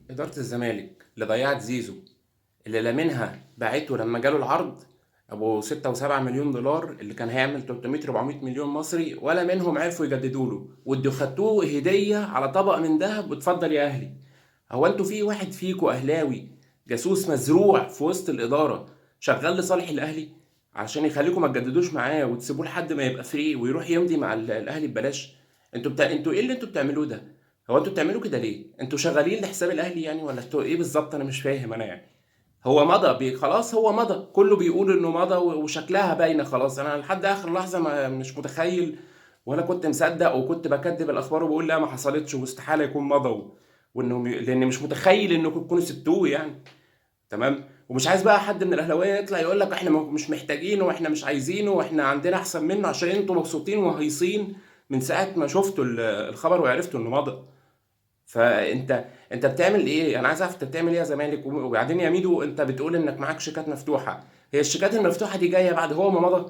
ادارة الزمالك اللي ضيعت زيزو، اللي لا منها باعته لما جاله العرض ابو 6 و7 مليون دولار اللي كان هيعمل 300 400 مليون مصري، ولا منهم عرفوا يجددوا له، وادوا خدتوه هديه على طبق من ذهب واتفضل يا اهلي. هو انتوا في واحد فيكوا اهلاوي جاسوس مزروع في وسط الادارة شغال لصالح الاهلي عشان يخليكم ما تجددوش معاه وتسيبوه لحد ما يبقى free ويروح يمضي مع الاهلي ببلاش؟ انتوا ايه اللي انتوا بتعملوه ده؟ هو انتوا بتعملوا كده ليه؟ انتوا شغالين لحساب الاهلي يعني ولا انتوا ايه بالظبط؟ انا مش فاهم انا يعني. هو مضى خلاص، هو مضى، كله بيقول انه مضى وشكلها باينة خلاص. انا لحد اخر لحظة ما مش متخيل ولا كنت مصدق، وكنت بكذب الاخبار وبقول لا ما حصلتش واستحاله يكون مضى لان مش متخيل انكم تكونوا سبتوه يعني. تمام. ومش عايز بقى حد من الاهلاوية يطلع يقول لك احنا مش محتاجينه واحنا مش عايزينه واحنا عندنا احسن منه، عشان انتوا مبسوطين وهيصين من ساعة ما شفتوا الخبر وعرفتوا انه مضى. فانت بتعمل ايه؟ انا عايز اعرف انت بتعمل ايه يا زمالك. وبعدين يا ميدو، انت بتقول انك معاك شيكات مفتوحه، هي الشيكات المفتوحة دي جاية بعد هو ما مضى؟